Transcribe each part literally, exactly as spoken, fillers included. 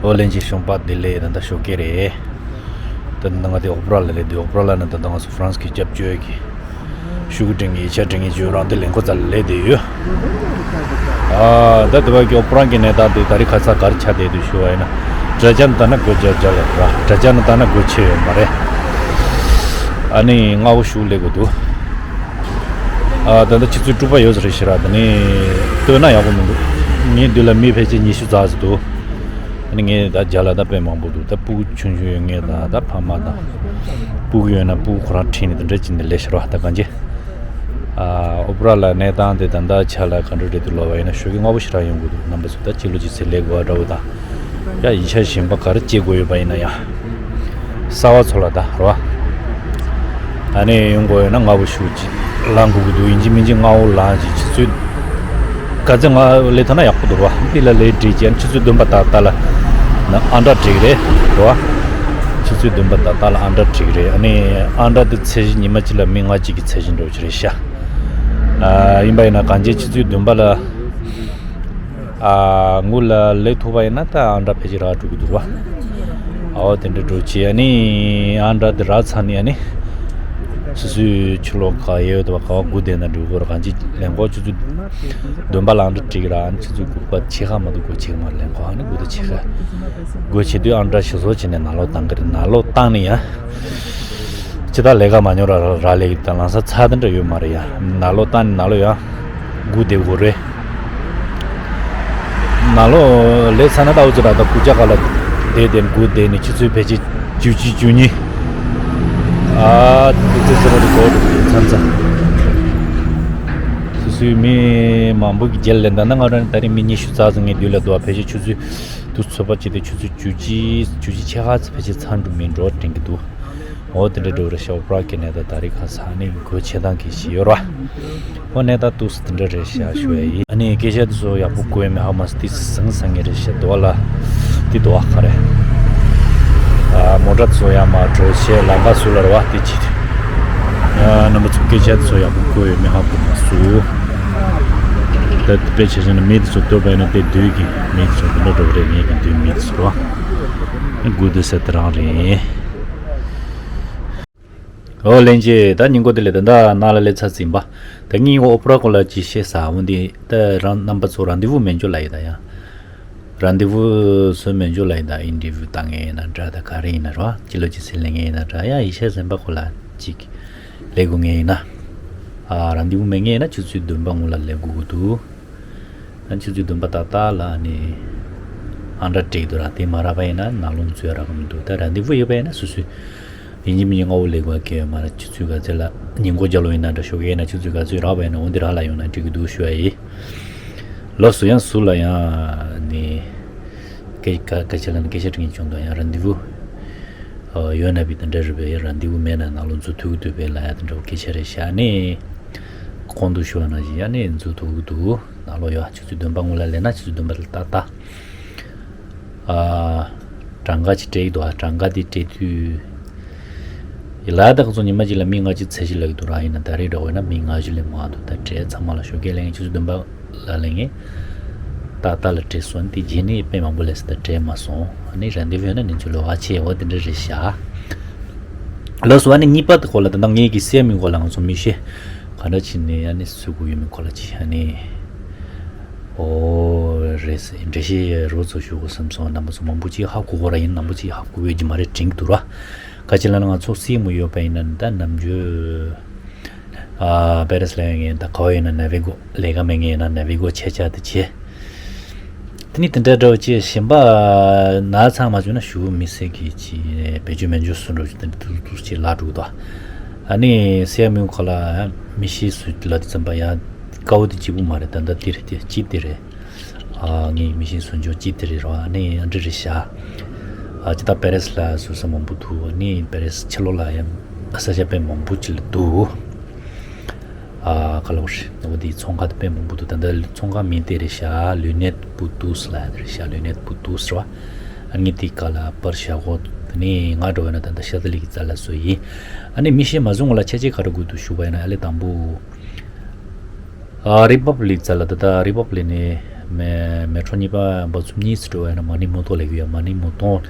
ཨོ་ལན་ཅི་གཞོན་པ་བདེ་ལེགས། ད་ལྟ་ཞོགས་ཀས་རེད། ད་ལྟ་ང་དེ་ཨོ་པ་ར་ལ་སླེབས་དུས། ཨོ་པ་ར་ལ་ནི་ད་ལྟ་ང་ཚོ་ཧྥ་རན་སི་གི་སྐྱབས་བཅོལ་གྱི་ཤོག་གུ་སྒྲིག་མཁན་ཡིག་ཆ་སྒྲིག་མཁན་ཅིག་ཡོད་ར། འདི་ལེན་གོ་ཙ་ལ་སླེབས་བསྡད་ཡོད། ཨ་ད་དེ་བ་གི་ཨོ་པ་ར་གི་གནས་སྟངས་དེ་ད་རེས་ཁ་ཚ་ག་རེ་ཆགས་བསྡད་འདུག་ཞུ་བ་ཡིན་ན། དྲ་རྒྱ་ནས་ལྟ་ན་སྒོ་རྒྱག་རྒྱག་ལ་ར། དྲ་རྒྱ་ནས་ལྟ་ན་སྒོ་ཕྱེ་ཡོད་མ་རེད། ཨ་ནི་སྔ་པོ་ཞིག་སླེབས་དགོས་འདུག་ཨ་ད་ལྟ་ཆུ་ཚོད་དྲུག་པ་ཡོད་ས་རེད་ཤག་ར། དེ་ནས་ལྟོས་ན་ཡག་པོ་མི་འདུག་ངའི་མདུན་ལ་མི་ཕལ་ཆེར་ཉི་ཤུ་ཙམ་ཞིག་འདུག་ཨ་ནི་ངས་ད་རྒྱ་ལ་ད་དཔེ་མང་པོ་འདུག་ད་སྤུ་གུ་ཆུང་ཆུང་ཡོད་མཁན་དང་། ད་ཕ་མ་དང་། སྤུ་གུ་ཡོད་ན་སྤུ་གུ་ཁོ་རང་ཁྲིད་ནས་དེ་འདྲ་བྱས་ནས་སླེབས་ཤག་ར། ད་གང་ཅི། ཨ་ཨོ་པ་ར་ལ་གནས་སྟངས་དེ་ད་ལྟ་ཆ་ལ་ག་འདྲ་རེད་འདུག་ལབ་པ་ཡིན་ན། ཞོགས་ཀས་སྔ་པོ་ཞེ་དྲག་ཡོང་དགོས་འདུག་རྣམ་པ་ཚོ་ད་ཕྱི་ལོགས་ཅིག་ཚེ་ལས་དགོས་པ་འདྲ་བོ་དང་། ཡ་ཡིག་ཆ་གཞན་པ་ག་རེ་བྱེད་དགོས་ཡོད་པ་ཡིན་ན་ཡང་། གསར་པ་ཚོ་ལ་ད་རེད་བ། ཨ་ནི་ཡོང་དགོས་ཡོད་ན་སྔ་པོ་ཞིག་ཅིག་ལངས་དགོས་ཀྱི་འདུག་ཡིན་གཅིག་མིན་གཅིག་སྔ་པོ་ལངས་ཅིག་ཆུ་ཚོད་ག་ཚོད་སྔ་སླེབས་ཐུབ་ན་ཡག་པོ་འདུག་ར། འདི་ལ་སླེབས་བྲིས་ཀྱང་ཆུ་ཚོད་བདུན་པ་ཏག་ཏག་ལ་ནི་ཨང་གྲངས་སྒྲིག་རེད་ར། ཆུ་ཚོད་བདུན་པ་ཏག་ཏག་ལ་ཨང་གྲངས་སྒྲིག་རེད། ཨ་ནི་ཨང་གྲངས་དེ་ཚད་གཞི་ཉི་མ་གཅིག་ལ་མི་ལྔ་གཅིག་གི་ཚད་གཞི་འདྲ་བོ་ཅིག་རེད་ཤག་ཨ་ཡིན་པ་ཡིན་ན་གང་ཅི་ཆུ་ཚོད་བདུན་པ་ལ་ཨ་སྔོན་ལ་སླེབས་ཐུབ་པ་ཡིན་ན་ད་ཨང་གྲངས་ཕལ་ཆེར་རག་འགྲོ་གི་འདུག་བ། ཨོ་དེ་འདྲ་འགྲོ་ཆེ། ཨ་ནི་ཨང་གྲངས་དེ་རག་ཚར་ནས་ཨ་ནི་སོ་སོའི་ཕྱི་ལོགས་ག་ཡོད་དོ་ག་བ་སྒུག་བསྡད་ན་འགྲིག་གི་རེད། གང་ཅི་ལེན་གོ་ཆུ་ཚོད་བདུན་པ་ལ་ཨང་གྲངས་སྒྲིག་ར། ཨ་ནི་ཆུ་ཚོད་དགུ་པ་ཕྱེད་ཀ་མ་གཏོགས་སྒོ་ཕྱེ་གི་མ་རེད། ལེན་གོ་ཨ་ནི་སྒུག་ད་ཕྱེད་ཀ་སྒོ་ཕྱེ་དུས་ཨང་གྲངས་ཞིག་བཟོ་བྱས་ནས་ནང་ལོགས་བཏང་གི་རེད། ནང་ལོགས་བཏང་ནས་ཡང་ཅི་ད་ལས་ཀ་མ་ཉོ་ར་ར་ལས་ཀྱི་ད་ལང་ས་ཚ་དེ་འདྲ་ཡོད་མ་རེད་ཡ། ནང་ལོགས་བཏང་ནས་ནང་ལོགས་ཡང་སྒུག་བསྡད་དགོས་རེད། ནང་ལོགས་ལས་ཚ་ན་ད་འུ་ཚོ་ར་ད་སྐུ་ཅག་ག་ལ་བསྡད་དེ་སྒུག་བསྡད་ནས་ཆུ་ཚོད་ཕལ་ཆེར་བཅུ་གཅིག་བཅུ་གཉིས། ཨ་དེ་ཚོ་ཚོ་ར་དུ་གོ་འགྲོ་མཚམས་མཚམས། སོ་སོའི་མི་མང་པོ་གི་རྗེས་ལ་ད་ནི་ང་རང་ད་རེས་མི་ཉི་ཤུ་རྩ་ཙམ་ངའི་མདུན་ལ་འདུག་ཕལ་ཆེར་ཆུ་ཚོད་དུ་ཚོད་པ་བྱས་ཏེ་ཆུ་ཚོད་བཅུ་གཅིག་བཅུ་གཅིག་ཕྱེད་ཀ་ཙམ་ཕལ་ཆེར་ཚང་འགྲོ་མིན་འགྲོ་དྲན་གྱི་འདུག་འོ་དེ་འདྲ་འགྲོ་རེད་ཤག་ཨོ་པ་ར་གི་གནས་སྟངས་ད་རེས་ཁ་སང་ནི་སྒོ་ཕྱེ་སྟངས་གི་ཞིག་ཡོད་ར། འོ་གནས་སྟངས་ཏུས་དེ་འདྲ་རེད་ཤག་ཞུ་ཡ་ཡིན། ཨ་ནི་སྐད་ཆ་དེ་ཚོ་ཡག་པོ་གོ་ཡ་མེད་ཧ་མ་སི་ཏི་སང་སང་ངེ་རེད་ཤག་དོ་ལ་དེ་དོ་ཨ་ཁ་རེད། ཨ་མོ་ཊ་ཚོ་ཡ་མ་འགྲོ་ཆེ་ལམ་ཁ་སུ་ལ་ར་བ་དེ་ཅི། ཨ་རྣམ་པ་ཚོ་སྐད་ཆ་དེ་ཚོ་ཡག་པོ་གོ་ཡ་མེད་ཧ་གོ་མ་སོང་། ད་དེ་དཔེ་ཆ་བཞག་ན་མི་དེ་ཚོ་ལྟོས་པ་ཡིན་ན་དེ་དུས་ཀྱི་མི་དེ་ཚོ་དེ་འདྲ་འགྲོ་གི་རེད། ངེད་ཀྱི་དུས་མི་དེ་ཚོ་ར་བ་དགུ་དུ་ས་དེ་རང་རེད། ཨོ་ལན་ཅི། ད་ཉིན་གོ་དེ་ལས་ད་ད་ནང་ལ་སླེབས་ཚར་ཟིན་པ། ད་ངས་ཨོ་པ་ར་སྐོར་ལ་ཅིག་བཤད་ས་འོན་ཏེ་ད་རང་རྣམ་པ་ཚོ་རན་དི་བུ་མེད་འཇོག་ལ་ཡི་ད་ཡ། རན་དི་བུ་སུ་མེད་འཇོག་ལ་ཡི་ད་ཨིན་ཊར་བིའུ་བཏང་ངེས་ཡིན་ན་འདྲ། ད་ག་རེ་ཡིན་ན་ར་ཅི་ལོ་ཅི་སེ་ལེན་ངེས་ཡིན་ན་འདྲ། ཡ་ཡིག་ཆ་ཟིན་པ་སྐོར་ལ་ཅིག་ལས་དགོས་ངེས་ཡིན་ན། ཨ་རན་དི་བུ་མེད་ངེས་ཡིན་ན་ཆུ་ཚོད་བདུན་པ་སྔོན་ལ་ལས་དགོས་ཀྱི་འདུག་ཨ་ཆུ་ཚོད་བདུན་པ་ཏག་ཏག་ལ་ཨ་ནི་ཨང་གྲངས་སྤྲད་འདུག་ར། དེ་མ་རག་པ་ཡིན་ན་ནང་ལོགས་འཛུལ་རག་གི་མི་འདུག་ད་རན་དི་བུ་ཡོད་པ་ཡིན་ན་སོ་སོས་ཡིན་གཅིག་མིན་གཅིག་སྔ་པོ་སླེབས་དགོས་ཀྱི་ཡོད་མ་རེད། ཆུ་ཚོད་ག་ཚོད་ལ་ཉིན་གུང་རྒྱབ་ལོགས་ཡིན་ན་འདྲ། ཞོགས་ཀས་ཡིན་ན་ཆུ་ཚོད་ག་ཚོད་རག་པ་ཡིན་ན་འོ་འདི་རག་ལ་ཡོང་ན་འགྲིག་གི་འདུག་ཞུ་ཡ་ཡིན། ལགས་སོ། ཡང་སུ་ལ་ཡང་ནི་སྐད་ཀ་སྐད་ཆ་ལ་ནི་སྐད་ཆ་དྲི་ངེས་བྱུང་དང་ཡང་རན་དི་བུ་ཡོད་ན་བི་དེ་འདྲ་རེད་པས། ཡང་རན་དི་བུ་མེད་ན་ནང་ལོགས་འཛུལ་ཐུབ་ཀྱི་འདུག་པས་ལ་ཡ་དེ་འདྲ་བོ་སྐད་ཆ་རེད་ཤག་ནི། གོང་དུ་ཞུ་བ་ནང་བཞིན་ཡ་ནི་འཛུལ་ཐུབ་ཀྱི་འདུག་ནང་ལོགས་ཡ་ཆུ་ཚོད་བདུན་པ་སྔོན་ལ་སླེབས་ན་ཆུ་ཚོད་བདུན་པ་ལ་ཏག་ཏག་ཨ་གྲངས་ཀ་ཅིག་སྤྲད་ཀྱི་འདུག་ཨ་གྲངས་ཀ་དེ་སྤྲད་དུས་ལ་དྭགས་ཚོ་ཉི་མ་གཅིག་ལ་མི་ལྔ་བཅུ་ཚད་གཞི་ལབ་ཀྱི་འདུག་ར། ཡིན་ན་ད་རེས་འདྲ་བོ་ཡིན་ན་མི་ལྔ་བཅུ་ལས་མང་འདུག་ད་སྤྲད་ཚང་མ་ལ་ཞོགས་ཀས་ལེན་ཆུ་ཚོད་བདུན་པ་ལ་ལེན་ངེས་ཏག་ཏག་ལ་སྤྲད་སོང་། དེ་རྗེས་ནས་དཔེ་མང་པོ་ལས་སུ་ད་སྤྲད་མ་སོང་། ཨ་ནི་རན་དི་བུ་ཡོད་ན་ནི་ཚུར་ལོགས་ཀ་ཆེ་འོ་དེ་འདྲ་རེད་ཤག་ལགས་སོ། ཨ་ནི་གཉིས་པ་དེ་སྐོར་ལ་ད་ལྟ་ངེད་ཀྱི་སེམས་ཀྱི་སྐོར་ལ་ང་ཚོ་མི་ཤེས་ག་འདྲ་བྱས་ནས་ཨ་ནི་སུ་དགོས་ཡོད་མེད་སྐོར་ལ་ཅིག་ཨ་ནི། ཨོ་རེད་ཟེར། འགྲེལ་བཤད་རོབ་ཙམ་ཞུ་དགོས་བསམ་སོང་། རྣམ་པ་ཚོ་མང་པོ་ཅིག་ཧ་གོ་གོ་ར་ཡིན། རྣམ་པ་ཅིག་ཧ་གོ་ཡོད་ཀྱི་མ་རེད་དྲན་གྱི་འདུག་ར། ག་ཅི་ལབ་ན་ང་ཚོ་སེམས་མི་ཡོད་པ་ཡིན་ན་ད་ནམ་རྒྱུན་ཨ་པེ་རེ་སི་ལ་ཡོད་ངེས་ད་ག་བ་ཡིན་ན་ན་བི་གོ་ལས་ཀ་མེད་ངེས་ཡིན་ན་ན་བི་གོ་ཆད་ཆགས་དེ་བྱེད། དེ་ནི་དེ་འདྲ་འདྲ་བོ་ཅིག་གཞན་པ་ན་ཚང་མ་བྱུང་ན་ཞུ་མི་སྲིད་ཀྱི་ཅིག་བེད་སྤྱོད་མི་འཇུག་སུ་འགྲོ་ཅིག་དེ་འདྲ་ཏུ་ཏུ་ཅིག་ལ་འགྲོ་གི་འདུག་ཨ་ནི་སེམས་མི་ཁོ་ལ་མི་ཤེས་སུ་ལ་དེ་ཙམ་པ་ཡང་དཀའ་བོ་དེ་གཅིག་པུ་མ་རེད། ད་ལྟ་དེ་རེད་དེ་གཅིག་དེ་རེད། ཨ་ངའི་མི་ཤེས་སུ་འཇོག་གཅིག་དེ་རེད་རོ། ཨ་ནི་ཨ་འདྲ་རེད་ཤག་ཨ་ཅི་ད་པེ་རེ་སི་ལ་སུ་ས་མང་པོ་འདུག་ཨ་ནི་པེ་རེ་སི་ཕྱི་ལོགས་ལ་ཡང་ས་ཆ་དཔེ་མང་པོ་ཅིག་ལ་འདུག་ཨ་ཁ་ལོ་རེད། འོ་དེའི་ཚོང་ཁང་དེ་དཔེ་མང་པོ་འདུག་ད་ལྟ་ཚོང་ཁང་མིང་དེ་རེད་ཤག་ལུ་ནེད་པུ་ཏུས་ལབ་ཡ་དེ་རེད་ཤག་ལུ་ནེད་པུ་ཏུས་རེད་བ། ཨ་ནི་དེའི་ཀ་ལ་པར་བཞག་གོ། དེ་ནས་ང་འགྲོ་བ་ན་ད་ལྟ་ཤ་ཏ་ལི་གི་རྩ་ལ་སོ་ཡིན། ཨ་ནི་མི་ཤེས་མ་བཟུང་ལ་ཆ་ཆེ་ག་རེ་དགོས་འདུག་ཞུ་བ་ཡིན་ན་ཨ་ལེ་དང་པོ། ཨ་རི་པབ་ལིག་རྩ་ལ་ད་ལྟ་རི་པབ་ལིག་ནས་ མེ་མེ་ཊོ་གཉིས་པ་འབབ་ཚུགས་གཉིས་སུ་འགྲོ་བ་ཡིན་ན་མ་ཎི་མུ་ཏོ་ལབ་ཀྱི་ཡོད། མ་ཎི་མུ་ཏོ་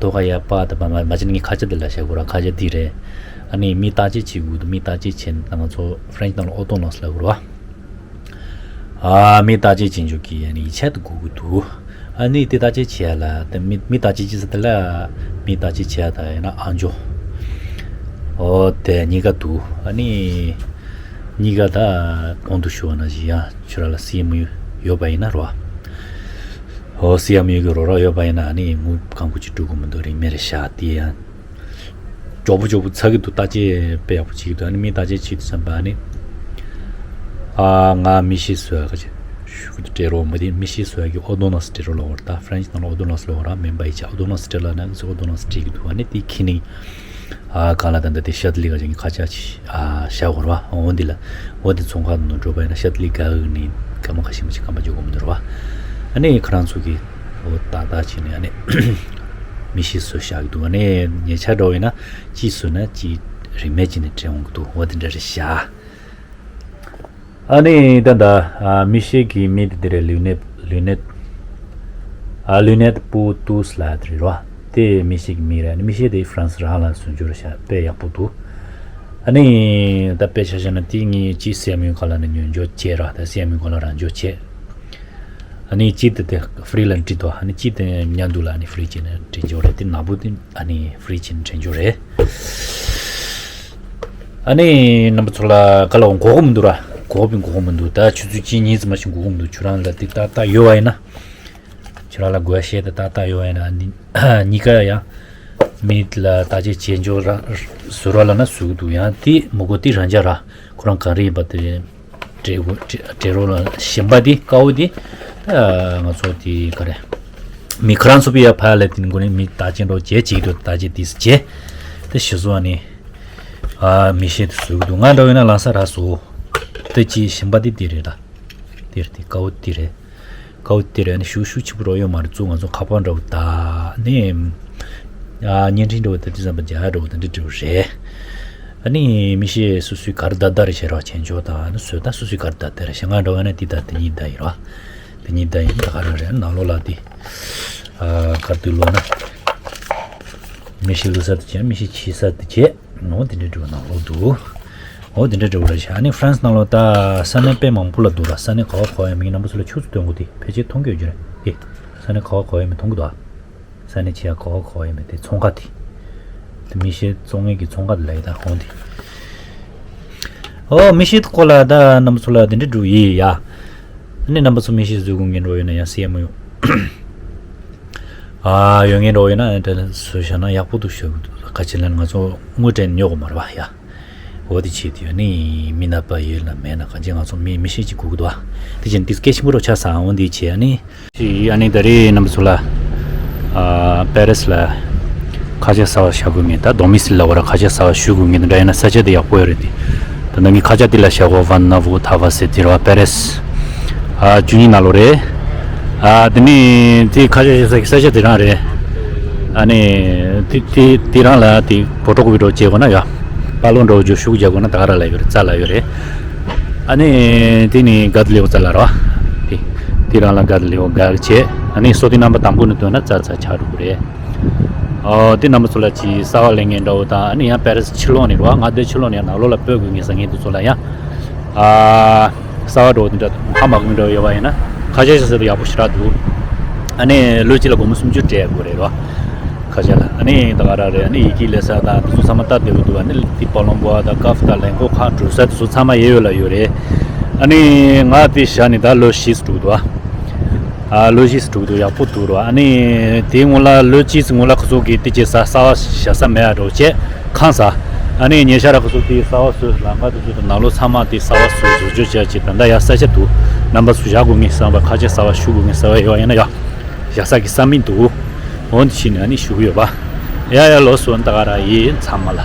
དོ་ག་ཡ་པ་དང་པ་མ་མ་ཅི་ནི་ངས་ཁ་ཆ་འདི་ལ་བཞག་དགོས་ར། ཁ་ཆ་འདི་རེད། ཨ་ནི་མི་བརྟག་དཔྱད་བྱེད་དགོས་འདུག་མི་བརྟག་དཔྱད་བྱེད་ན་ང་ཚོ་ཧྥ་རན་སི་ནང་ལ་ཨོར་དོ་ནོ་སི་ལབ་དགོས་ར། ཨ་མི་བརྟག་དཔྱད་བྱེད་འཇུག་གི་ཨ་ནི་ཡིག་ཆ་དེ་དགོས་ཀྱི་འདུག་ཨ་ནི་དེ་བརྟག་དཔྱད་བྱེད་ཡ་ལ་དེ་མི་མི་བརྟག་དཔྱད་བྱེད་ས་དེ་ལ་མི་བརྟག་དཔྱད་བྱེད་ཡ་དང་ཡང་ན་ཨང་ཅོ། ཨོ་དེ་གཉིས་ཀ་འདུག་ཨ་ནི་གཉིས་ཀ་ད་གོང་དུ་ཞུས་པ་ནང་བཞིན་ཡང་ཁྱོད་རང་ལ་སི་ཨེམ་ཡུ་ཡོད་པ་ཡིན་ན་རོ། ཨོ་སི་ཨེམ་ཡུ་གི་རོགས་རོགས་ཡོད་པ་ཡིན་ན་ཨ་ནི་དངུལ་གང་པོ་ཅིག་སྤྲོད་དགོས་མི་འདུག་རིན་མེད་རེད་ཤག་དེ་ཡང་མགྱོགས་པོ་མགྱོགས་པོ་ཚར་གི་འདུག་བརྟག་དཔྱད་དཔེ་ཡག་པོ་བྱེད་ཀྱི་འདུག་ཨ་ནི་མི་བརྟག་དཔྱད་བྱེད་དུས་ཙམ་པ་ཨ་ནི། ཨ་ང་མི་ཤེས་བཟོ་ཡ་ག་ཅིག་ཞུ་གི་འདུག་སྤྲད་རོགས་མི་དེ་མི་ཤེས་བཟོ་ཡ་གི་ཨོར་དོ་ནོ་སི་སྤྲད་རོགས་ལབ་པ་རེད། ད་ཧྥ་རན་སི་ནང་ལ་ཨོར་དོ་ནོ་སི་ལབ་པ་ར། མེད་པ་ཡིན་ཆ་ཨོར་དོ་ནོ་སི་སྤྲད་ལབ་ན་ང་ཚོ་ཨོར་དོ་ནོ་སི་སྤྲད་ཀྱི་འདུག་ཨ་ནི་དེ་ཁྱེར་ནི། ཨ་གང་ལ་ད་ལྟ་དེ་ཤ་ཏི་ལི་ག་ཅིག་ཁ་ཆ་ཅིག་ཨ་བཞག་དགོས་རེད་བ། འོ་འདི་ལ་འོ་འདི་ཚོང་ཁང་ནང་འགྲོ་བ་ཡིན་ན་ཤ་ཏི་ལི་ག་གི་ནི་སྐར་མ་ཁ་ཤས་མ་ཅིག་སྐར་མ་འཇོག་དགོས་མི་འདུག་རེད་བ། ཨ་ནི་ཁོ་རང་ཚོ་གི་འོ་ཏག་ཏག་བྱས་ནས་ཨ་ནི་མི་ཤེས་བཟོ་བཞག་གི་འདུག་ཨ་ནི་ཉེ་ཆར་འགྲོ་བ་ཡིན་ན་གཅིག་བཟོས་ན་གཅིག་རིན་མེད་ཅིག་ནས་སྤྲད་འོང་གི་འདུག་འོ་དེ་འདྲ་རེད་ཤག་ཨ་ནི་ད་ལྟ་ཨ་མི་ཤེས་ཀྱི་མི་དེ་དེ་རེད། ལུས་ནད་ལུས་ནད་ཨ་ལུས་ནད་པུ་ཏུས་ལ་དེ་རེད་རོ། དེ་མི་ཤེས་ཀྱི་མི་རེད། ཨ་ནི་མི་ཤེས་དེ་ཧྥ་རན་སི་རང་ལ་སུན་འབྱོར་བྱ་དཔེ་ཡག་པོ་འདུག་ཨ་ནི་ད་དཔེ་ཆ་བཞག་ན་དེ་ངས་ཅི་སེ་ཨེམ་ཡུ་ག་ལ་ནས་ཉོ་འཇོག་བྱས་ར། ད་སེ་ཨེམ་ཡུ་ག་ལ་རང་འཇོག་བྱས། ཨ་ནི་གཅིག་དེ་དེ་ཧྥི་རི་ལ་འབྲི་དོ། ཨ་ནི་གཅིག་དེ་ཉལ་འདུག་ལ་ཨ་ནི་ཧྥི་རི་གཅིག་ནས་འབྲི་འཇོག་རེད། དེ་ནག་པོ་དེ་ཨ་ནི་ཧྥི་རི་གཅིག་ནས་འབྲི་འཇོག་རེད། ཨ་ནི་རྣམ་པ་ཚོ་ལ་ག་ལ་འོང་གོ་གོ་མི་འདུག་ར། གོ་བིན་གོ་གོ་མི་འདུག་ད་ཆུ་ཚོད་གཅིག་གཉིས་ཙམ་ཞིག་གོ་གོ་མི་འདུག་ཁྱོད་རང་ལ་དེ་ཏག་ཏག་ཡོད་བ་ཡིན་ན། ཁྱོད་རང་ལ་དགོས་ཤེས་དེ་ཏག་ཏག་ཡོད་བ་ཡིན་ན་ཨ་ནི་གཉིས་ཀ་ཡང་མི་ལ་བརྟག་དཔྱད་བྱེད་འཇོག་ར་ཟུར་བ་ལ་ན་ཟུར་གི་འདུག་ཡང་དེ་མི་དགོས་དེ་རང་འཇགས་ར། ཁོ་རང་ག་རེ་ཡིན་པ་དེ། དྲེ་དྲེ་དྲེ་རོ་ལ་ཞིམ་པ་དེ་དཀར་པོ་དེ། ད་ང་ཚོ་དེ་ག་རེ། མི་ཁ་རང་ཚོ་པི་ཡ་ཕ་ལ་དེ་ནི་མགོ་ནས་མི་བརྟག་དཔྱད་འགྲོ་བྱེད་ཅིག་ཏུ་བརྟག་དཔྱད་དེ་བྱེད། དེ་ཞུ་སོ་ནི། ཨ་མི་ཤེས་དུ་ཟུག་འདུག་ང་འདྲ་བས་ན་ལང་ས་ར་སོ། དེ་ཅི་ཞིམ་པ་དེ་དེ་རེད་ད། དེ་རེད་དེ་དཀར་པོ་དེ་རེད། དཀར་པོ་དེ་རེད་ནི་ཤུགས་ཤུགས་ཆེ་པོ་རོ་ཡོད་མ་རེད། ཚུ་ང་ཚོ་ཁ་པར་འདྲ་བོ་ད་ནི། ཨ་བརྙན་འཕྲིན་འདྲ་བོ་ད་དེ་ཙམ་པ་རྒྱ་འདྲ་བོ་ད་འདི་འདྲ་བོ་རེད། ཨ་ནི་མི་ཤེས་སུ་སུའི་གར་ད་ད་རེ་བྱེད་རོགས་བྱེད་འཇོག་དང་ཨ་ནི་སུ་ད་སུ་སུའི་གར་ད་ད་རེ་བྱེད་ང་འགྲོ་བ་ན་དེ་ད་དེ་གཉིས་ད་ཡིན་རོགས། དེ་གཉིས་ད་ཡིན་ད་ག་རང་རེད། ནང་ལོགས་ལ་དེ་ཨ་གར་དུ་ལོ་ན་མི་ཤེས་ལུས་ས་དེ་བྱེད། མི་ཤེས་ཆི་ས་དེ་བྱེད། ནོ་དེ་འདྲ་འགྲོ་ནང་ལོགས་འདུག་འོ་དེ་འདྲ་འགྲོ་རེད་ཤག་ཨ་ནི་ཧྥ་རན་སི་ནང་ལོགས་ད་ས་གནས་དཔེ་མང་པོ་ལ་འདུག་ར། ས་གནས་ག་བ་ག་བ་ཡང་མིན་རྣམ་པ་ཚོ་ལ་ཆུ་ཚོད་སྟོན་གོ་དེ་ཕལ་ཆེར་མཐོང་གི་ཡོད་རྒྱུ་རེད། དེ་ས་གནས་ག་བ་ག་བ་ཡང་མིན་མཐོང་གི་འདུག་ཨ། ས་གནས་ཆེ་ཡ་ག་བ་ག་བ་ཡིན་མིན་དེ་ཚོང་ཁ་དེ། དེ་མི་ཤེས་བཙོང་མཁན་གྱི་ཚོང་ཁ་དེ་ལ་ཡི་ད་ཧོང་དེ། ཨོ་མི་ཤེས་ཐུག་གོ་ལ་ད་རྣམ་པ་ཚོ་ལ་དེ་འདྲ་འགྲུབ་ཡི་ཡ། ཨ་ནི་རྣམ་པ་ཚོ་མི་ཤེས་བཟོ་དགོས་ངན་འགྲོ་ཡོད་ན་ཡང་སེ་མོ་ཡོད། ཨ་ཡོད་ངན་འགྲོ་ཡོད་ན་དེ་བཟོ་བྱ་ན་ཡག་པོ་འདུག་ཞུ་གི་འདུག་ག་ཅི་ལ་ང་ཚོ་དངུལ་སྤྲད་ཉོ་གོ་མ་རེད་བ་ཡ། འོ་དེ་བྱེད་དུས་ཨ་ནི་མི་ན་པ་ཡོད་ན་མེད་ན་ག་ཅི་ང་ཚོ་མི་མི་ཤེས་ཅིག་དགོས་ཀྱི་འདུག་ཨ། དེ་བཞིན་དེ་སྐད་ཆེན་པོ་རོ་ཆགས་སོང་། འོ་འདི་བྱེད་ཨ་ནི། ཅི་ཨ་ནི་ད་རེས་རྣམ་པ་ཚོ་ལ། ཨ་པེ་རེ་སི་ལ། ཁ་ཆེ་གསར་བ་བཞག་དགོས་ངེས་ད་རྡོ་མི་སི་ལ་བ་ར་ཁ་ཆེ་གསར་བ་ཞུ་དགོས་ངེས་འདྲ་ཡིན་ན་ས་ཆ་དེ་ཡག་པོ་ཡོད་རེད་དེ། ད་ནང་གི་ཁ་ཆེ་དེ་ལ་བཞག་གོ་ཝན་ན་བུ་ཐ་བ་སེ་དེ་ར་བ་པེ་རེ་སི། ཨ་བཅུ་གཉིས་ནང་ལོ་རེད། ཨ་དེ་ནི་དེ་ཁ་ཆེ་བཞག་ས་གི་ས་ཆ་དེ་རང་རེད། ཨ་ནི་དེ་དེ་དེ་རང་ལ་དེ་བོ་ཊོ་ཀོ་པི་འགྲོ་བྱེད་དགོས་ན་ཡ། པ་ལོ་འགྲོ་རྒྱུ་ཤུགས་རྒྱག་དགོས་ན་ད་ག་ར་ལ་ཡོད་རེད། རྩ་ལ་ཡོད་རེད། ཨ་ནི་དེ་ནི་ག་དུ་ལེའོ་རྩ་ལ་ར་བ། དེ་དེ་རང་ལ་ག་དུ་ལེའོ་ག་བྱེད། ཨ་ནི་སོ་དེ་རྣམ་པ་དང་པོ་ནས་བཏོན་ན་རྩ་རྩ་ཆགས་འགྲོ་གི་རེད། ཨོ་དེ་རྣམ་པ་ཚོ་ལ་ཅི་གསར་བ་ལེན་མཁན་འདྲ་བོ་དང་ཨ་ནི་ཡང་པེ་རེ་སི་ཕྱི་ལོགས་ནས་ར་བ་ང་དེ་ཕྱི་ལོགས་ནས་ཡང་ནང་ལོགས་ལ་སྤོས་དགོས་ངེས་ཟེར་མཁན་དེ་ཚོ་ལ་ཡང་། ཨ་གསར་བ་འདྲ་བོ་དེ་འདྲ་ཧ་མ་གོ་མི་འདྲ་བོ་ཡོད་པ་ཡིན་ན་ཁ་ཆེ་ཤ་ཟེར་དུ་ཡག་པོ་ཞེ་དྲག་འདུག་ཨ་ནི་ལོ་གཅིག་ལ་སྒོར་མོ་སུམ་ཅུ་སྤྲད་དགོས་རེད་ར་བ། ཁ་ཆེ་ལ་ཨ་ནི་ད་ག་ར་རེད། ཨ་ནི་ཡི་གེ་ལས་ས་དང་དེ་ཚོ་ཚང་མ་ལྟ་བདེ་པོ་འདུག་ཨ་ནི་དེ་པ་ལོང་པོ་དང་ཀ་ཧྥ་དང་ལན་ཀོ་ཁ་འགྲོ་ས་དེ་ཚོ་ཚང་མ་ཡོད་ཡོད་ལ་ཡོད་རེད། ཨ་ནི་ང་དེ་བཞག་ནས་ད་ལོ་བཞི་ཙམ་འགྲོ་གི་འདུག་ཨ། ཨ་ལོ་བཞི་ཙམ་འགྲོ་གི་འདུག་ཡག་པོ་འདུག་ར་བ། ཨ་ནི་དེའི་སྔོན་ལ་ལོ་གཅིག་ཙམ་སྔོན་ལ་ཁོ་ཚོ་གིས་དེ་ཅི་ས་གསར་བ་བཞག་ས་མེད་ཨ་འགྲོ་བྱས་ཁང་ས། ཨ་ནི་ཉེ་ཆར་ཁོ་ཚོ་དེ་གསར་བ་བཟོས་ལམ་ཁ་དེ་ཚོ་དང་ནང་ལོགས་ཚང་མ་དེ་གསར་བ་བཟོས་བཟོ་བཅོས་བྱས་ཅིག་ད་ལྟ་ཡ་ས་ཆ་འདུག་རྣམ་པ་ཚོ་བཞག་དགོས་ངེས་བསམ་པ་ཁ་ཆེ་གསར་བ་ཞུ་དགོས་ངེས་བསམ་པ་ཡོད་ཡིན་ན་ཡ། བཞག་ས་གི་ས་མིག་འདུག་འོན་ཏེ་ཕྱིན་ནས་ཨ་ནི་ཞུ་གི་ཡོད་པ། ཡ་ཡ་ལོ་སོ་ད་ག་ར་ཡིན་ཚང་མ་ལ།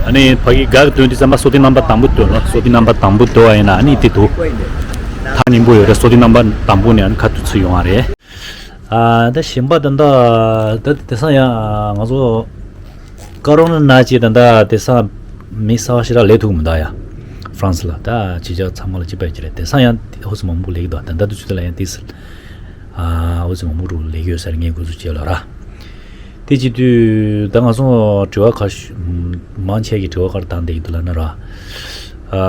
ཨ་ནི་ཕ་གི་ག་གི་དོན་དུ་བསམ་པ་སོ་ཏི་རྣམ་པ་དང་པོ་འདོན་ལ་སོ་ཏི་རྣམ་པ་དང་པོ་འདོན་བ་ཡིན་ན་ཨ་ནི་དེ་འདུག་ཐག་ཉེ་པོ་ཡོད་རེད། སོ་ཏི་རྣམ་པ་དང་པོ་ནས་ཨ་ནི་ཁ་ཐུག་ཚུར་ཡོང་བ་རེད། ཨ་ད་གཞན་པ་ད་ད་ད་དེང་སང་ཡང་ང་ཚོ་ཀ་རོ་ན་ན་ཅི་ད་ད་དེང་སང་མི་གསར་བ་ཞིག་ར་ལས་ཐུག་མི་འདུག་ཡ། ཧྥ་རན་སི་ལ་ད་ཕྱི་རྒྱལ་ཚང་མ་ལ་ཅི་པའི་ཅི་རེད། དེང་སང་ཡང་ཧོ་སི་མང་པོ་ལེགས་འདུག་ད་ལྟ་དུ་ཆུ་ཚོད་ལ་ཡང་དེ་སི་ཨ་ཧོ་སི་མང་པོ་རུ་ལེགས་ཡོད་ཟེར་ངས་འགོ་ཚུགས་བྱས་ལ་ར། དེ་བྱེད་དུས་ད་ང་ཚོ་དྲི་བ་ཁ་ཤས་མང་ཆེ་གི་དྲི་བ་ཁར་བཏང་བསྡད་ཀྱི་འདུག་ལ་ན་ར། ཨ་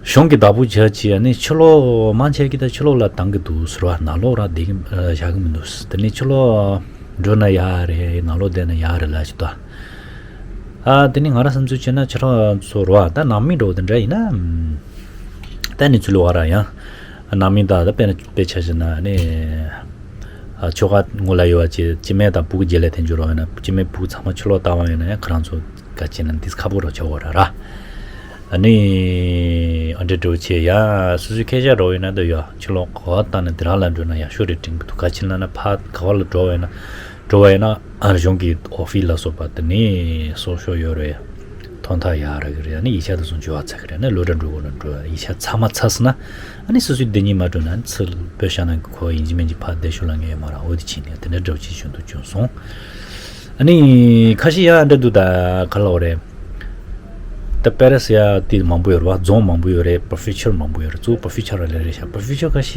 གཞུང་གི་བདག་པོ་བྱ་ཆེད་ནི་ཕྱི་ལོགས་མང་ཆེ་གི་ད་ཕྱི་ལོགས་ལ་བཏང་གི་འདུག་ཟེར་བ། ནང་ལོགས་ར་བསྡད་ཀྱི་བཞག་གི་མི་འདུག་དེ་ནི་ཕྱི་ལོགས་འགྲོ་ན་ཡག་རེད། ནང་ལོགས་བསྡད་ན་ཡག་རེད་ལ་ཞིག་ད། ཨ་དེ་ནི་ང་རང་བསམ་ཚུལ་བྱས་ན་ཁྱེད་རང་ཚོ་རོ་ཨ་ད་ནང་མི་འགྲོ་དེ་འདྲ་ཡིན་ན། ད་ནི་ཚུལ་བ་ར་ཡང་ནང་མི་ད་ད་དཔེ་ན་དཔེ་ཆ་བཞག་ན་ནི་ཨ་ཆོ་ག་ངོ་ལ་ཡོད་བ་ཅེ་ཅི་མེད་དང་བུ་གུ་རྗེས་ལ་དེ་འཇུ་རོགས་ཡིན་ན་ཅི་མེད་བུ་གུ་ཚང་མ་ཕྱི་ལོགས་ལྟ་བ་ཡིན་ན་ཡང་ཁོ་རང་ཚོ་ག་ཅེ་ན་འདི་ཁ་པོ་རོ་ཆོ་ག་ར་ར། ཨ་ནི་ཨ་འདྲེ་འགྲོ་ཆེ་ཡ་སུ་སུ་ཁེ་ཤ་འགྲོ་ཡིན་ན་ད་ཡ་ཕྱི་ལོགས་ག་བ་ལྟ་ན་དེ་རང་ལ་འགྲོ་ན་ཡ་ཤོ་རེ་དྲན་གི་འདུག་ག་ཅེ་ན་ན་ཕ་ག་བ་ལ་འགྲོ་བ་ཡིན་ན། འགྲོ་བ་ཡིན་ན་ཨ་གཞུང་གི་ཨོ་ཕི་ལ་སོགས་པ་དེ་ནི་སོ་སོ་ཡོད་རེད། ཐོན་ཐག་ཡག་རག་གི་རེད། ཨ་ནི་ཡིག་ཆ་དེ་ཚོ་འབྱོར་བ་ཚར་གི་རེད། ཨ་ནི་སློབ་གྲྭ་འགྲོ་དགོས་ན་འགྲོ། ཡིག་ཆ་ཚང་མ་ཚར་སོང་ན་ཨ་ནི་སོ་སོའི་འདི་ཉིད་མ་འགྲོ་ན་ཨ་ནི་ཚུར་བོད་ཤ་ནང་གི་ཁོ་ཡིན་གཅིག་མིན་གཅིག་ཕར་བསྡད་ཤོག་ལ་ངས་ཡོད་མ་རེད། འོ་དེ་ཕྱིན་ནས་དེ་འདྲ་འདྲ་བོ་ཅིག་བྱུང་འདུག་བྱུང་སོང་། ཨ་ནི་ཁ་ཤས་ཡང་འདྲ་འདུག་ད་ག་ལ་འོ་རེད། ད་པེ་རེ་སི་ཡ་དེ་མང་པོ་ཡོད་རེད་བ། རྫོང་མང་པོ་ཡོད་རེད། པོ་རོ་ཕེ་ཆར་མང་པོ་ཡོད་རེད། གཙོ་བོ་པོ་རོ་ཕེ་ཆར་ལ་ལས་རེད་ཤག་པོ་རོ་ཕེ་ཆར་ཁ་ཤས་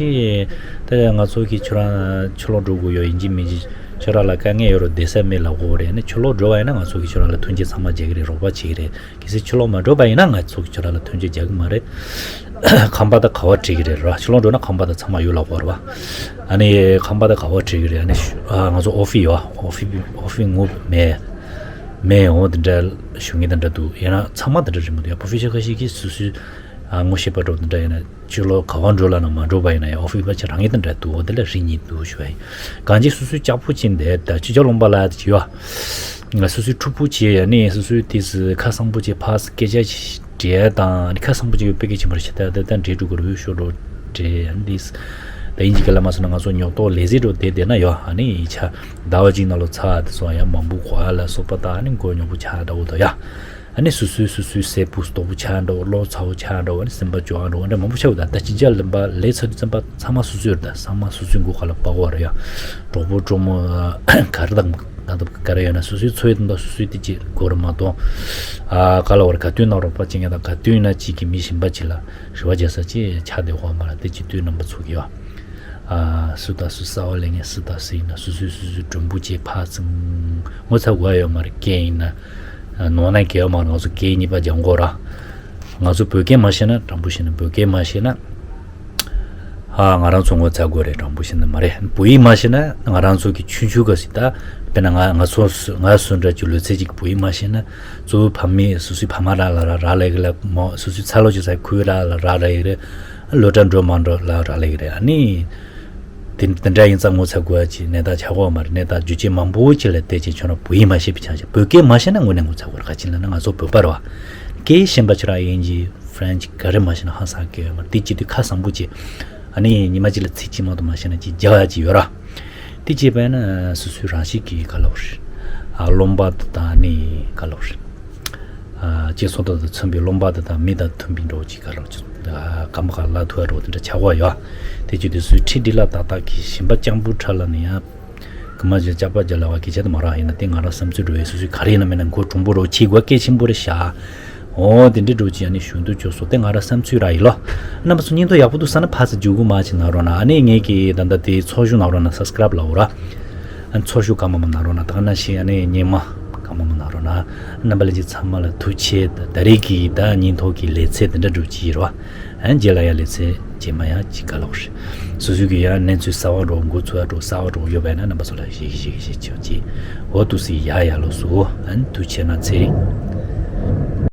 ད་ང་ཚོ་གི་ཁྱོད་རང་ཕྱི་ལོགས་འགྲོ་དགོས་ཡོད་ཡིན་གཅིག་མིན་གཅིག་ཁྱོད་རང་ལ་དཀའ་ངལ་ཡོད་རེད། བསྡད་ས་མེད་ལབ་དགོས་རེད། ཨ་ནི་ཕྱི་ལོགས་འགྲོ་བ་ཡིན་ན་ང་ཚོ་གི་ཁྱོད་རང་ལ་མཐུན་རྐྱེན་ཚང་མ་སྦྱར་གི་རེད། རོགས་པ་བྱེད་ཀྱི་རེད། གལ་སྲིད་ཕྱི་ལོགས་མ་འགྲོ་བ་ཡིན་ན་ང་ཚོ་གི་ཁྱོད་རང་ལ་མཐུན་རྐྱེན་སྦྱར་གི་མ་རེད། ཁང་པ་ད་ག་བ་སྤྲད་ཀྱི་རེད་ར། ཕྱི་ལོགས་འགྲོ་ན་ཁང་པ་ད་ཚང་མ་ཡོད་ལབ་དགོས་རེད་བ། ཨ་ནི་ཁང་པ་ད་ག་བ་སྤྲད་ཀྱི་རེད། ཨ་ནི་ཤུ་ཨ་ང་ཚོ་ཨོ་ཕི་ཡོད། ཨོ་ཕི་ཨོ་ཕི་ངོ་མེད། མེད་འོ་དེ་འདྲ་ཞུ་ངེས་དེ་འདྲ་འདུག་ཡིན་ན་ཚང་མ་དེ་འདྲ་རེད་མི་འདུག་ཡ་པོ་ཕི་ཤ་ཁ་ཤས་ཀྱིས་སུ་སུའི་ཨ་ངོ་ཤེས་པ་འགྲོ་དེ་འདྲ་ཡིན་ན་ཕྱི་ལོགས་ག་བ་འགྲོ་ལ་ན་མ་འགྲོ་བ་ཡིན་ན་ཡ་ཨོ་ཕི་པ་ཆ་རང་ངེས་དེ་འདྲ་འདུག་འོ་དེ་ལ་རིགས་གཉིས་འདུག་ཞུ་བ་ཡིན། གང་ཅི་སུ་སུའི་ལྕགས་པོ་ཅན་དེ་ད་ཕྱི་ལྕགས་ལུང་པ་ལ་ཡ་དེ་ཅི་ཡོད། ང་སོ་སོའི་ཕྲུ་གུ་བྱས་ཡ་ནི་སོ་སོའི་དེ་ཁ་བཟང་པོ་བྱས་ཕར་སྐད་ཆ་འདྲེ་དང་ཁ་བཟང་པོ་བྱས་ཡོད་པའི་སྐད་ཆ་མར་ཤེས་ད་ད་ད་འདྲེ་འགྲོ་གི་རུ་ཤོ་འགྲོ་འདྲེ་ཡ་ནི་དེ་ད་ཡིན་གྱི་ག་ལ་མ་སོང་ན་ང་ཚོ་ཉོག་ཏོག་ལས་ཟིག་འགྲོ་བསྡད་བསྡད་ན་ཡོད། ཨ་ནི་ཡིག་ཆ་ཟླ་བ་གཅིག་ནང་ལོ་ཚ་དེ་སོང་ཡ་མང་པོ་གོ་ཡ་ལ་སོགས་པ་ད་ཨ་ནི་མགོ་ཉོག་པོ་ཆགས་འདྲ་བོ་དོ་ཡ། ཨ་ནི་སོ་སོའི་སོ་སོའི་སྲས་པོ་སྟོབས་པོ་ཆགས་འགྲོ་བློ་ཚ་བོ་ཆགས་འགྲོ་ཨ་ནི་སེམས་པ་སྐྱོ་བ་འགྲོ་ཨ་འདྲ་མང་པོ་ཆགས་འོ། ད་ད་ཅི་བྱ་ལམ་པ་ལས་ཚ་དུས་ཙམ་པ། ཚང་མ་སོ་སོའི་རེད། ད་ཚང་མ་སོ་སོའི་མགོ་ཁ་ལ་པགས་པ་རེད་ཡ། གྲོགས་པོ་གྲོགས་མོ་ག་རེ་དང་ང་དང་ག་རེ་ཡོད་ན་སོ་སོའི་འཚོ་བའི་དོན་དག་སོ་སོའི་དེ་ཅི་དགོས་རེད་མ་གཏོགས། ཨ་ག་ལ་བར་ག་དུས་ན་རོགས་པ་བྱེད་མཁན་དང་ག་དུས་ན་གཅིག་གི་མི་གཞན་པ་ཅིག་ལ་རེ་བ་བྱེད་ས་ཅི་ཆགས་བསྡད་ཡོད་མ་རེད། དེ་ཅི་དུས་རྣམ་པ་ཚོ་གི་ཡོད། ཨ་སུ་དང་སུ་གསར་བ་ལས་ངན་སུ་དང་སུ་ཡིན་ན་སོ་སོའི་སོ་སོའི་མགྲོན་པོ་བྱེད་ཕར་ཚུར་ངོ་ཚ་དགོས་ཡ་ཡོད་མ་རེད། སྐད་ཡིན་ན་ནོར་ན་སྐད་ཡོད་མ་རེད། ང་ཚོ་སྐད་གཉིས་པ་སྦྱང་དགོས་ར། ང་ཚོ་བོད་སྐད་མ་ཤེས་ན་དྲང་པོ་བཤད་ན་བོད་སྐད་མ་ཤེས་ན། ཨ་ང་རང་ཚོ་ངོ་ཚ་དགོས་རེད། དྲང་པོ་བཤད་ན་མ་རེད། བོད་ཡིག་མ་ཤེས་ན་ང་རང་ཚོ་གི་ཆུང་ཆུང་ག་སྲིད་ད། དཔེར་ན་ང་ང་ཚོ་སུ་ང་སུ་འདྲ་ཅིག་ལོ་ཚད་ཅིག་བོད་ཡིག་མ་ཤེས་ན་གཙོ་བོ་ཕ་མས་སོ་སོའི་ཕ་མ་ར་ལ་ར་ར་ལས་གི་ལ་མོ་སོ་སོའི་ཚ་ལོ་ཅིག་ཚ་ཁུལ་ར་ལ་ར་ལས་གི་རེད། སློབ་གྲྭ་འགྲོ་མ་འགྲོ་ལ་ར་ལས་གི་རེད། ཨ་ནི་དེ་དེ་འདྲ་ཡིན་ཙང་ངོ་ཚ་དགོས་ཡ་ཅིག་གནས་སྟངས་ཆགས་ཀྱི་ཡོད་མ་རེད། གནས་སྟངས་རྒྱུ་རྐྱེན་མང་པོ་ཅིག་ལ་བལྟས་ཅིག་ཁྱོད་རང་བོད་ཡིག་མ་ཤེས་པའི་ཆ་ཞིག་བོད་སྐད་མ་ཤེས་ན་དངོས་གནས་ངོ་ཚ་དགོས་རེད། ག་ཅི་ལབ་ན་ང་ཚོ་བོད་པ་རེད་བ། སྐད་ཤེས་པ་ཅིག་ར་དབྱིན་ཇི་ཧྥ་རན་ཆི་ག་རེ་མ་ཤེས་ན་ཧང་སང་སྐད་ཡོད་མ་རེད། དེ་བྱེད་དུས་ཁ་བཟང་པོ་བྱེད། ཨ་ནི་ཉི་མ་གཅིག་ལ་ཚིག་གཅིག་མ་གཏོགས་མ་ཤེས་ན་ཅིག་རྒྱག་ཡ་ཅིག་ཡོད་ར། དེ་བྱེད་པ་ཡིན་ན་སོ་སོའི་རང་བཞིན་གྱིས་ག་ལབ་རེད། ཨ་རློམ་པ་དང་ནི་ག་ལབ་རེད། ཨ་སྤྱི་ཚོགས་དང་མཚུངས་པའི་རློམ་པ་དང་མི་དང་མཐུན་པའི་འགྲོ་ཅིག་ག་ལབ་ཅིག་ཨ་སྐམ་པ་ག་ལ་ཐུ་བ་འགྲོ་དེ་འདྲ་ཆགས་པ་ཡོད། དེ་བྱེད་དུས་སོ་སོའི་ཁྲི་འདི་ལ་ཏག་ཏག་གི་ཞིམ་པ་སྤྱང་པོ་ཁྲ་ལ་ནི་ཡང་། གི་མ་ཇ་ཅག་པ་ཇ་ལ་བ་སྐད་ཆ་དེ་མ་རག་ཡིན་ན་དེ་ང་རང་བསམ་ཚུལ་འགྲོ་བའི་སོ་སོའི་ག་རེ་ཡིན་ན་མིན་ན་མགོ་གྲུང་པོ་རོ་ཁྱི་གོ་སྐད་ཆེན་པོ་རེ་བཞག་འོ་དེ་འདྲ་འགྲོ་ཅི་ཡ་ནི་ཞུ་འདུག་ཅོ་སོ་དེ་ང་རང་བསམ་ཚུལ་ར་ཡིན་ལོ། རྣམ་པ་ཚོ་སྙིང་སྟོབས་ཡག་པོ་འདུག་ས་ན་ཕར་ཚུར་འཇུག་གུ་མ་ཅི་ན་རོ་ན་ཨ་ནི་ངེད་ཀྱི་ད་ལྟ་དེ་ཚོགས་ཞུགས་ན་རོ་ན་སབ་སི་ཀ་རབ་ལ་འོ་ར། ཨ་ནི་ཚོགས་ཞུགས་ག་མ་མ་ན་རོ་ན་ད་ག་ན་ཤི་ཨ་ནི་ཉེ་མ་ག་མ་མ་ན་རོ་ན་རྣམ་པ་ལྷན་རྒྱས་ཚང་མ་ལ་ཐུགས་ཆེ་ད་རེས་ཀྱི་ད་ཉིན་ཐོག་གི་ལེ་ཚན་དེ་འདྲ་འགྲུབ་ཀྱི་ཡིན་རོ། ཨན་རྗེས་ལ་ཡང་ལེ་ཚན་རྗེས་མ་ཡང་ཅིག་ག་ལོག་རེད། སོ་སོའི་གི་ཡང་གནས་ཚུལ་གསར་བ་འགྲོ་འགོ་ཚུགས་ཡ་འགྲོ་གསར་བ་འགྲོ་ཡོད་པ་ཡིན་ན་རྣམ་པ་ཚོ་ལ་ཞིག་ཞིག་ཞིག་ཞིག་ཅིག་འོ་ཏུ་སི་ཡ་ཡ་ལོ་སུ་ཨན་དུ་ཆེ་ན་ཚེ་རིང་།